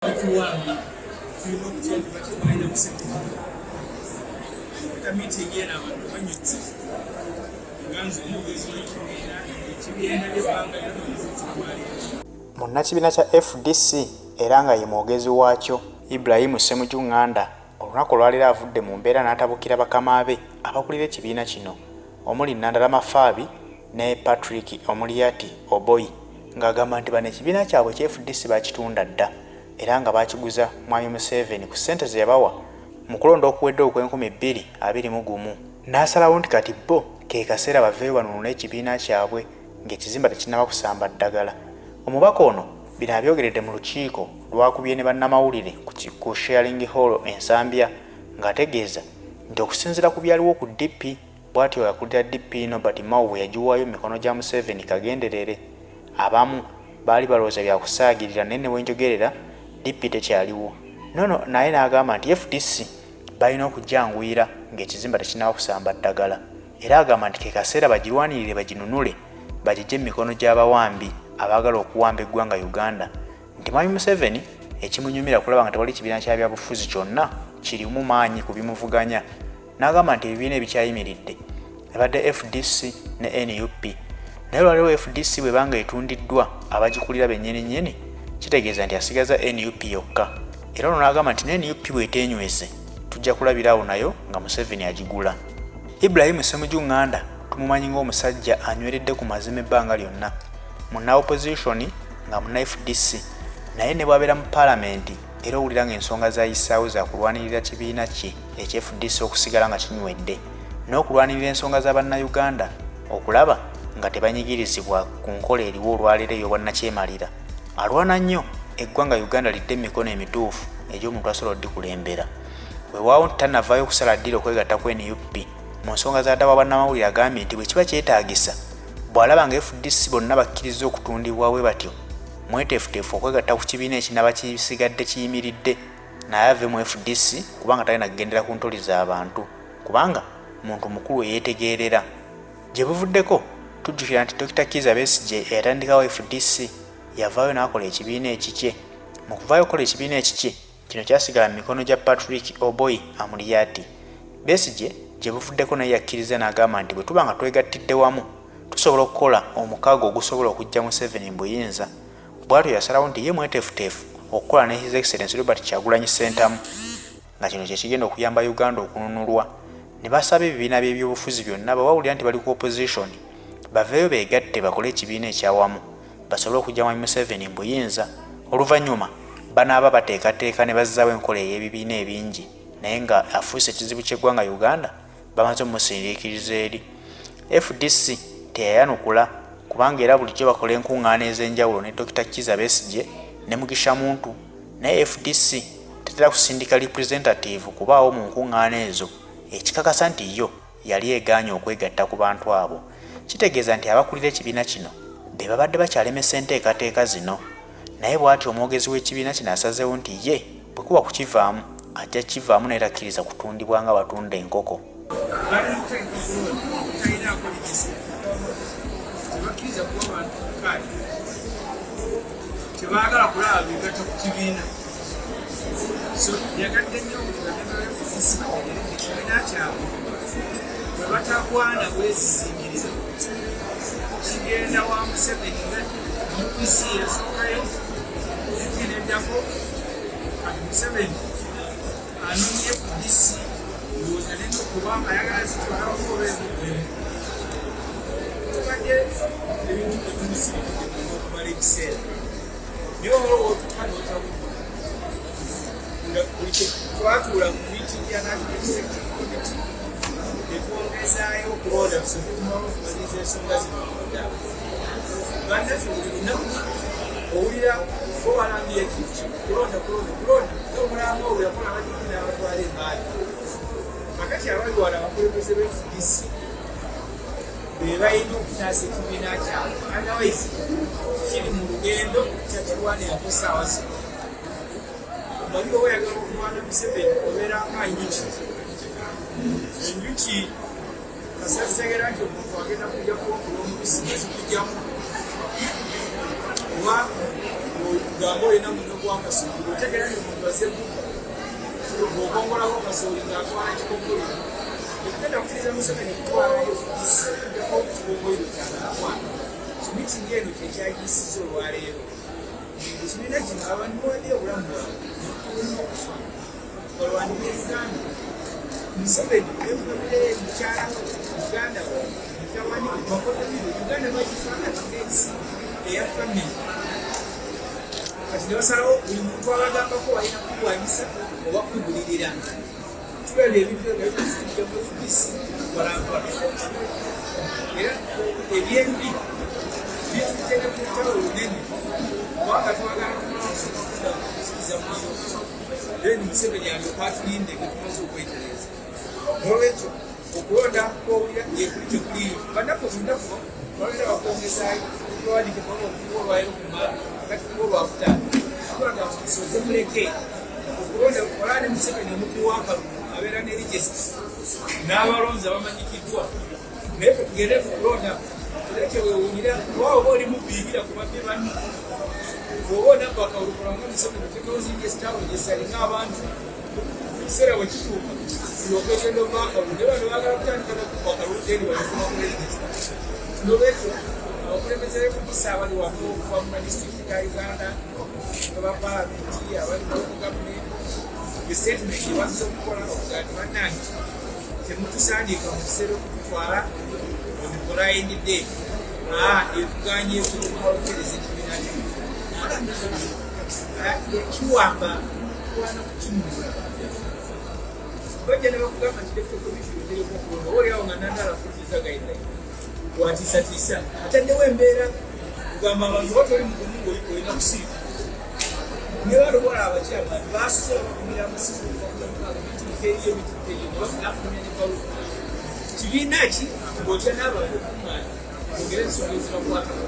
Batuwamba, tulina okutya nti bakitwalira Museveni. Kuta meeting eno abantu banyuze nga nze omwogezi w'ekibiina, ekibiina ly'ebbanga lyonna. Munnakibiina kya FDC era nga ye mwogezi waakyo, Ibrahim Ssemuju Nganda, olunaku olwaleero avudde mu mbeera n'atabukira bakama be abakulira ekibiina kino omuli Nandala Mafaabi ne Patrick Amuriat Oboi, ng'agamba nti bano ekibiina kyabwe ekya FDC baakitunda dda era nga baakiguza Mwami Museveni ku ssente ze yabawa mu kulonda okuwedde okw'e 2021, n'asalawo nti kati bo ke kaseera baveeyo banunule ekibiina kyabwe ng'ekizimba tekinnaba kusamba ddagala. Omubaka ono bino abyogeredde mu lukiiko lwakubye ne bannamawulire ku Sharing Hall e Nsambya, ng'ategeeza nti okusinziira ku byaliwo ku DP, bw'atyo akulira DP Norbert Mao bwe yagiwaayo mu mikono gya Museveni kagenderere, abamu baali balowooza bya kusaagirira, naye ne wenjogerera DP tekyaliwo nono. Naye n'agamba nti FDC balina okujjanguyira ng'ekizimba tekinnaba kusamba ddagala, era agamba nti ke kaseera bagirwanirire, baginunule, bagigye mu mikono gy'abawambi abaagala okuwamba eggwanga Uganda, nti Mwami Museveni ekimunyumira kulaba nga tewali kibiina kya byabufuzi kyonna kirimu maanyi ku bimuvuganya. N'agamba nti ebibiina ebikyayimiridde ebadde FDC ne NUP, naye olwaleero FDC bwebanga etundiddwa abagikulira bennyini nnyini, kitegeeza nti asigaza NUP yokka. Era ono n'agamba nti ne NUP bweteenyweze tujja kulabiraawo nayo nga Museveni agigula. Ibrahim Ssemuju Nganda tumumanyi ng'omusajja anyweredde ku mazima ebbanga lyonna, munna opposition nga munna FDC, naye ne bw'abeera mu paalamenti era owulira ng'ensonga zayisaawo za kulwanirira kibiina kye ekya FDC okusigala nga kinywedde n'okulwanirira ensonga za Bannayuganda okulaba nga tebanyigirizibwa ku nkola eriwo olwaleero ey'obwannakyemalira. Alwana nnyo eggwanga Uganda lidde mu mikono emituufu egy'omuntu asobola oddikulembera. Weewaawo nti tannavaayo okusala ddiiro okwegatta ku NUP, mu nsonga za ddawa bannamawulire agambye nti bwe kiba kyetaagisa, bw'alaba nga FDC bonna bakkiriza okutundibwa bwe batyo, mweteefuteefu okwegatta ku kibiina ekinaba kisigadde kiyimiridde, naye ave mu FDC kubanga talina kugendera ku ntoli z'abantu, kubanga muntu mukulu eyeetegeerera. Gye buvuddeko tujjukira nti Dr Kiiza Besigye eyatandikawo FDC yavaayo n'akola ekibiina ekikye. Mu kuvaayo okukola ekibiina ekikye kino, kyasigala mu mikono gya Patrick Oboi Amuriat. Besigye gye buvuddeko naye yakkiriza n'agamba nti bwe tuba nga twegattidde wamu tusobola okukola omukago ogusobola okuggya Museveni mu buyinza. Bw'atyo yasalawo nti ye mweteefuteefu okukola ne His Excellency Robert Kyagulanyi Ssentamu, nga kino kye kigenda okuyamba Uganda okununulwa, ne basaba ebibiina by'ebyobufuzi byonna bwe bawulira nti bali ku opposition baveeyo beegatte bakole ekibiina ekyawamu basobole okuggya Mwami Museveni mu buyinza. Oluvannyuma banaaba bateekateeka ne bazzaawo enkola ey'ebibiina ebingi, naye nga afuuse ekizibu ky'eggwanga Uganda bamaze omusindiikiriza eri. FDC teyayanukula kubanga era bulijjo bakola enkuŋŋaana ez'enjawulo ne Dr Kiiza Besigye ne Mugisha Muntu, naye FDC tetera kusindika representative kubaawo mu nkuŋŋaana ezo, ekikakasa nti yo yali egaanye okwegatta ku bantu abo. Kitegeeza nti abakulira ekibiina kino be babadde bakyalemesa enteekateeka zino. Naye bw'atyo omwogezi w'ekibiina kino asazeewo nti ye bwe kuba kukivaamu ajja kukivaamu, naye takkiriza kutundibwa nga batunda enkoko. Bali mu kutegeka kulonda, talinaako ligiso, tebakkiriza kuwa bantu kaadi, tebaagala kulaba begatta ku kibiina. So yagadde nnyo buli bamemba ba FDC bategere nti ekibiina kyabwe bwe batagwana bwezizingiriza kigenda wa Museveni, nga UPC yasookayo, DP neddako. Kati Museveni anonye FDC, ndowooza nina okuba ayagala zitwalako oba emu. Tubadde ebintu tetumusirikiddemu okumala ekiseera, naye olwo otuka n'otabulwa nga buli twatuula mu meeting ya National Executive Committee netwongezaayo okulonda tusoke tumala okumaliriza ensonga zino munda. Bannaffe, buli lunaku owulira bo balambye ekintu kulonda, kulonda, kulonda. Omulamu olwo yakola abajjukira n'abatwala embaali. Kakati abali wala, abakulembeze ba FDC be balina okutaasa ekibiina kyabwe, otherwise kiri mu lugendo kyakirwanirako saawa zino. Omanyi oba oyagala okulwana Museveni, obeera nga njuki. Enjuki kasazitegera nti omuntu agenda kujja kuwakula omubisi nga zikujjamu oba Tugambe olina muno gwakasooli, otegera ni omuntu azze kubba ng'okongolako kasooli ng'atwala kikongoliro. Tetugenda kukkiriza Museveni kutwala FDC okuggyako kikongoliro ky'anaatwala. Mitingi eno kyekyagiyisizza olwaleero. Ekibiina kino abantu bawaddeyo obulamu bwabwe olina okufa balwanire Uganda. Museveni ne famire ye, mukyala we, muganda we, mutabani we, bakoddomi be, Uganda bagifaana ensi eya famire. Kati ne basalawo buli muntu abagambako balina kulwanyisa oba kugulirira. Tulabye ebintu ebyo bitujja mu FDC mpolampola, era ebyembi bitutte ne ku lutalo lunene, kubanga twagala kumala kusooka kudda kuzikiza muliro, then Museveni alyoke atulinde nga tumaze okwetereeza. N'olwekyo okulonda kwowulira yekuli tekuliyo. Bannaffe ku lunaku babeera bakwongezaayo, tubawandike kubanga okuwa olwaliro ku manda kati kuba olwakutaano, tubagamba musoze muleke okulonda. Olaba ne Museveni omubbi w'akalulu abeera ne register n'abalonzi abamanyikiddwa, naye fe tugende ku kulonda era kyewewunyira oba oba oli mubiigira ku babbi banno, bw'oba onabba akalulu kola nga Museveni, oteekawo zi guest house gyesalinga abantu, ekiseera bwe kituuka olyoke ogenda obba akalulu. Naye bano baagala kutandika n'okubba akalulu, then balekuma ku register. Nolwekyo abakulembeze b'FDC abali wano okuva mu madisitulikiti ga Uganda, aba palamenti, abali mu local government, statement gye bazze okukola okugaa nti bannange, temutusandiika mu kiseera okututwala on blind day etuganye okutereza ekibiina kino kiwamba kulwana kukinunula. Bajja ne bakugamba nti electoral commission etereka okulonda, oba oliawo nga Nandala afulumiza guideline, watiisatiisa, ataddewo embeera kugamba abantu oba toli mugumu ngaolina kusirika. Ne bano bola abakyala basuze babakumira amasimu eriyo ebituuka eriyo afulumya ne baluwa kibiina ki ng'otya n'abantu okuŋŋaana ogere ensonga ezibakwatako.